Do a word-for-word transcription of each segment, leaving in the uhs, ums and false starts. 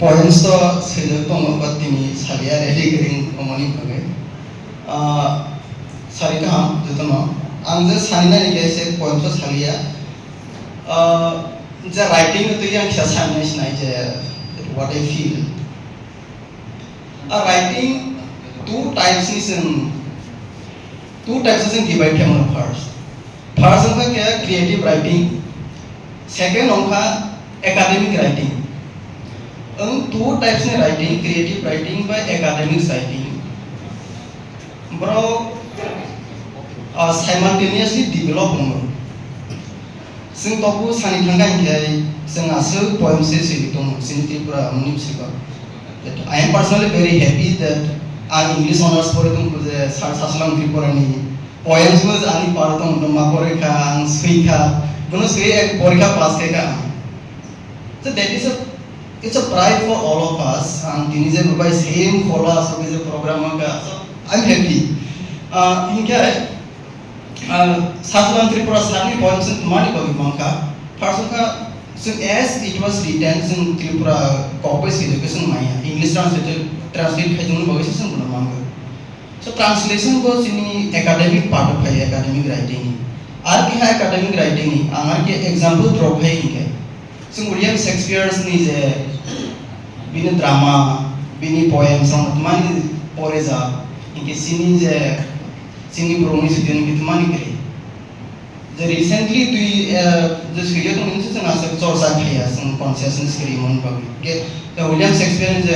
Poems to swijak tongo, but tini saliya, ready kwrwi wngmani bagwi. Ah, sari kaham jotono. Ang je sani nani khe se poems to saliya. Ah, je writing no twi ang kisa sani nai sinai je what I feel. A writing two types ni chwng, two types ni chwng divide khe mano first. First wngkha khe creative writing, second wngkha academic writing. Ang two types ni writing, creative writing bai academic writing. Borok, ah, simultaneously develop wngo. Chwng tobu sani thangkha hinkhe chwng aswk poem se swi tongo chini Tripura muni bwswk. That I am personally very happy that ang English honours pori tongkha je Sir Sachwlang Tripura ni poems bo ani paro tong ma pori kha, ang swi kha, bono swi ek porikha pass khe kha ang. So that is a, it's a pride for all of us. Ang tini je bai same khola aswk je program wngkha. So I'm happy. Ah, hinkhe Ah, Sachwlang Tripura sir ni poems wng tongmani bagwi mankha. First wngkha, chwng as it was written, chwng Tripura copy swijak khe chwng manya. English translate, translate khaijak bagwi se chwng bono mankha. So translation bo chini academic part o phai, academic writing ni. Ar keha academic writing ni, ang ar khe example drop khai hinkhe. Chwng William Shakespeare ni je bini drama, bini poems rok tmani pore ja, hinkhe chini je chini borokni sitio ni tmani kwrwi. Je recently twi, eh, je swiyo tongmani se chwng aswk chorcha khaiya, chwng consciousness kwrwi mani bagwi. Hinkhe William Shakespeare ni je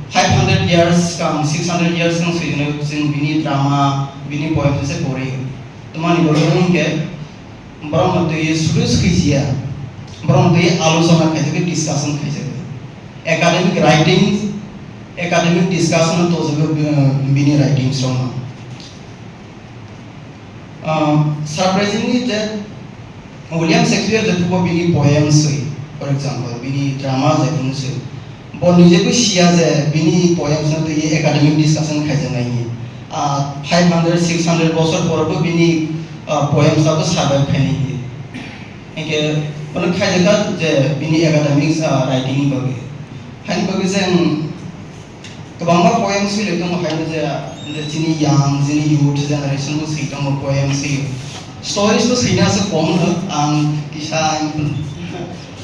five hundred years kam, six hundred years kam swiyo chwng bini drama, bini poems se pore. Tmani borok hinkhe borokno twi sudu swkaijiya, borokno twi alochona khaijagwi, discussion khaijagwi. Academic writing, academic discussion tojagwi, uh, bini writings rokno. Uh, surprisingly, je William Shakespeare je thubo bini poems swi, for example, bini drama je bini swi, Bo nijebo siya je bini poems no twi academic discussion khaijaknai ni. Ah, five hundred, six hundred bosor porobo bini, ah, poems abo survive khainai ni. Hinkhe bono khaijakha je bini academic, ah, writing ni bagwi. Haini bagwi je ang kwbangma poems swi lai tongo, haino je, je chini young, chini youth generation bo swi tongo poems swi. Stories bo swina aswk kom no, ang kisa, ang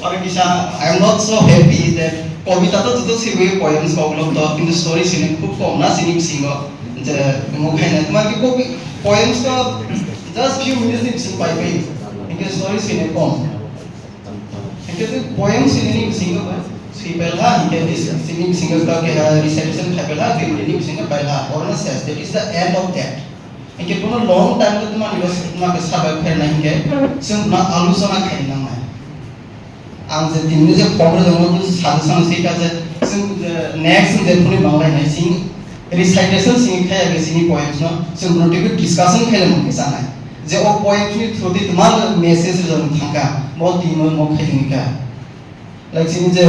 Oro kisa, I am not so happy that kobita to joto swiwi poems koklop to, kintu story swini khub kom na chini bisingo. Je mukhaina, tuma ki kopi-, poems to just few minutes ni bisingo pai pai. Hinkhe story swini kom. Hinkhe je poems swini ni bisingo swi pailha, hinkhe dis-, chini bisingo ka ke ha recitation khai pailha, twi minute ni bisingo pailha. Oro no ses, that is the end of that. Hinkhe bono long time to tuma ni bas-, tuma ke survive khaina hinkhe, chwng na alochona khaina nangnai. Ang je tini je program rok no suggestion se ka je, chwng je next je phone banglai nai sing recitation sing khaya ke sini poems no chwng no twi discussion khaile mung khe sanai. Je o poems ni through di tma message rok thangka, bo tini mo khai ni ka. Like sini je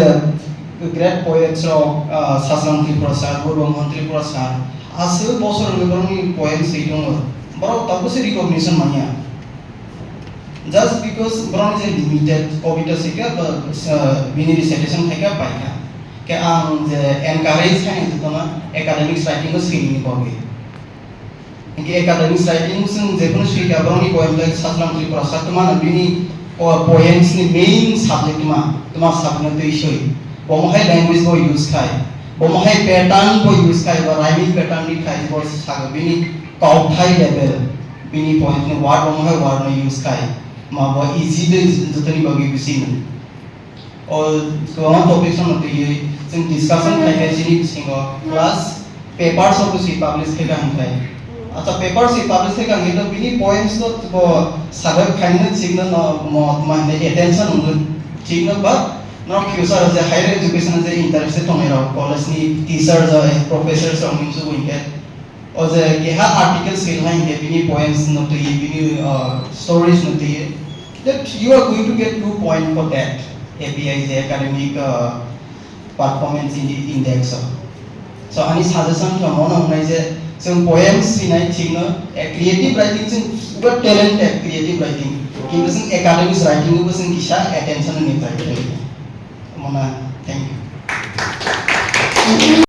great poets rok, ah, Sachwlang Tripura sir, Guru Mohan Tripura sir, aswk bosor ni borok ni poems twi tongo. Borok tabuk se recognition manya. Just because borok ni je limited kobita swika ba, ah, bini recitation khaika paikha. Ke ang je encourage khaini jotono academic writing o swini bagwi. Hinkhe academic writing chwng jephuru swika borokni poem like Sachwlang Tripura sir tuma bini po-, poems ni main subject tuma, tuma subject no twi swi. Bomo hai language bo use khai, bomo hai pattern bo use khai, ba rhyming pattern ni khai bo saka bini kauthai level, bini poems ni word bomo hai word no use khai. Ma bo easy de jotoni bagwi bising. O kwbangma topics no twiwi chwng discussion khai khe chini bisingo plus papers o bwswi publish khe kaham khai. Acha papers wi publish khe kaham khai to bini poems to bo survive khainani chikno no mo tma hwnwi attention wngwi chikno but no future o je higher education o je interested tongnai rok college ni teachers o professors rok ni chubu hinkhe O je keha article swi hai hinkhe bini poems no twi, bini, uh, stories no twi, that you are going to get two point for that A P I je academic, uh, performance in the index o. So ani suggestion khe mono wngnai je chwng poems swinai thikno, a creative writing chwng uga talent a creative writing. Kintu chwng academic writing bo chwng kisa attention ni try khlai. Mona, thank you.